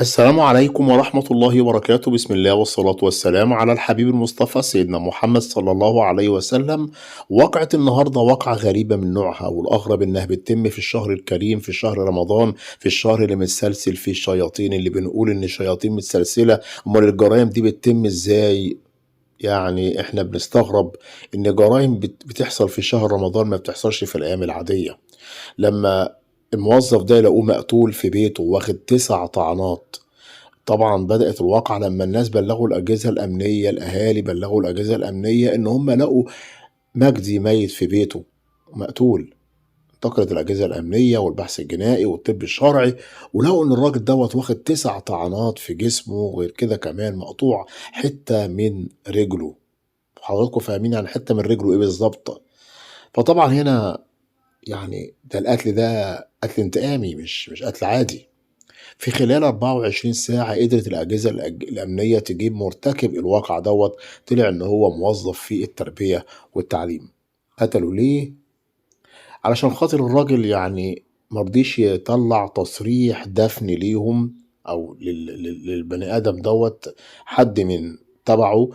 السلام عليكم ورحمة الله وبركاته. بسم الله والصلاة والسلام على الحبيب المصطفى سيدنا محمد صلى الله عليه وسلم. وقعة النهاردة وقعة غريبة من نوعها، والأغرب إنها بتتم في الشهر الكريم، في شهر رمضان، في الشهر اللي متسلسل فيه الشياطين، اللي بنقول إن الشياطين متسلسلة. أمال الجرائم دي بتتم إزاي؟ يعني إحنا بنستغرب إن جرائم بتحصل في شهر رمضان ما بتحصلش في الأيام العادية. لما الموظف ده يلاقوه مقتول في بيته واخد 9 طعنات، طبعا بدأت الواقعة لما الناس بلغوا الأجهزة الأمنية، الأهالي بلغوا الأجهزة الأمنية إن هم لقوا مجدي ميت في بيته مقتول. انتقلت الأجهزة الأمنية والبحث الجنائي والطب الشرعي، ولقوا إن الراجل دوت واخد 9 طعنات في جسمه، وغير كده كمان مقطوع حتة من رجله. حضراتكم فاهمين يعني حتة من رجله إيه بالظبط؟ فطبعا هنا يعني ده القتل، ده قتل انتقامي، مش قتل عادي. في خلال 24 ساعة قدرت الأجهزة الأمنية تجيب مرتكب الواقع دوت. طلع إن هو موظف في التربية والتعليم. قتلوا ليه؟ علشان خاطر الراجل يعني مرضيش يطلع تصريح دفن ليهم أو للبني آدم دوت، حد من تبعه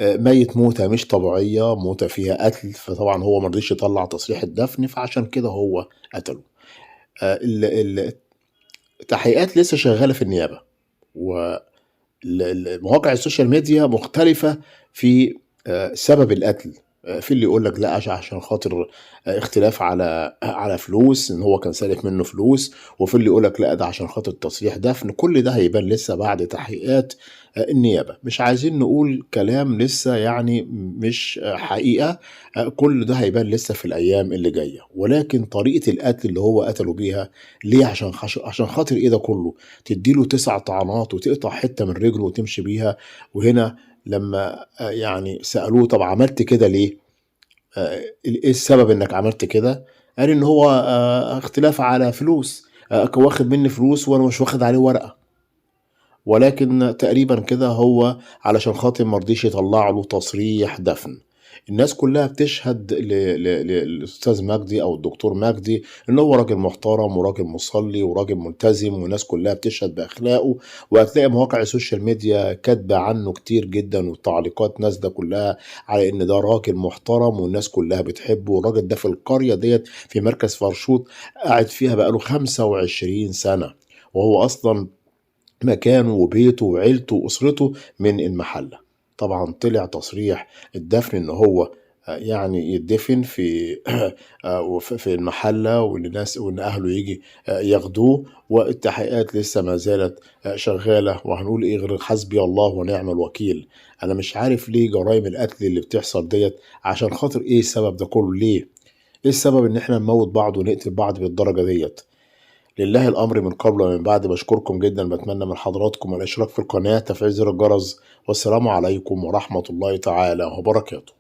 ميت موتة مش طبيعية، موتة فيها قتل، فطبعا هو مرضيش يطلع تصريح الدفن، فعشان كده هو قتله. التحقيقات لسه شغالة في النيابة، ومواقع ال social media مختلفة في سبب القتل. في اللي يقول لك لا عشان خاطر اختلاف على فلوس، ان هو كان سالف منه فلوس، وفي اللي يقول لك لا ده عشان خاطر تصريح دفن. كل ده هيبان لسه بعد تحقيقات النيابة. مش عايزين نقول كلام لسه يعني مش حقيقة، كل ده هيبان لسه في الأيام اللي جاية. ولكن طريقة القتل اللي هو قتله بيها ليه؟ عشان خاطر ايه ده كله؟ تديله 9 طعنات وتقطع حتة من رجله وتمشي بيها. وهنا لما يعني سألوه طب عملت كده ليه؟ ايه السبب انك عملت كده؟ قال ان هو اختلاف على فلوس، كان واخد مني فلوس وانا مش واخد عليه ورقة. ولكن تقريبا كده هو علشان خاطر مرضيش يطلع له تصريح دفن. الناس كلها بتشهد للأستاذ مجدي أو الدكتور مجدي إن هو راجل محترم وراجل مصلي وراجل ملتزم، والناس كلها بتشهد بأخلاقه، وهتلاقي مواقع ال social media كاتبة عنه كتير جدا، والتعليقات نازلة كلها على إن ده راجل محترم والناس كلها بتحبه. والراجل ده في القرية ديت في مركز فرشوط قاعد فيها بقاله 25 سنة، وهو أصلا مكانه وبيته وعيلته وأسرته من المحلة. طبعا طلع تصريح الدفن إن هو يعني يدفن في المحلة، وإن الناس وإن أهله يجي ياخدوه. والتحقيقات لسه ما زالت شغالة. وهنقول إيه غير حسبي الله ونعم الوكيل. أنا مش عارف ليه جرائم القتل اللي بتحصل ديت، عشان خاطر إيه السبب ده كله؟ ليه؟ إيه السبب إن إحنا نموت بعض ونقتل بعض بالدرجة ديت؟ لله الأمر من قبل ومن بعد. بشكركم جدا، بتمنى من حضراتكم الاشتراك في القناة، تفعيل زر الجرس، والسلام عليكم ورحمة الله تعالى وبركاته.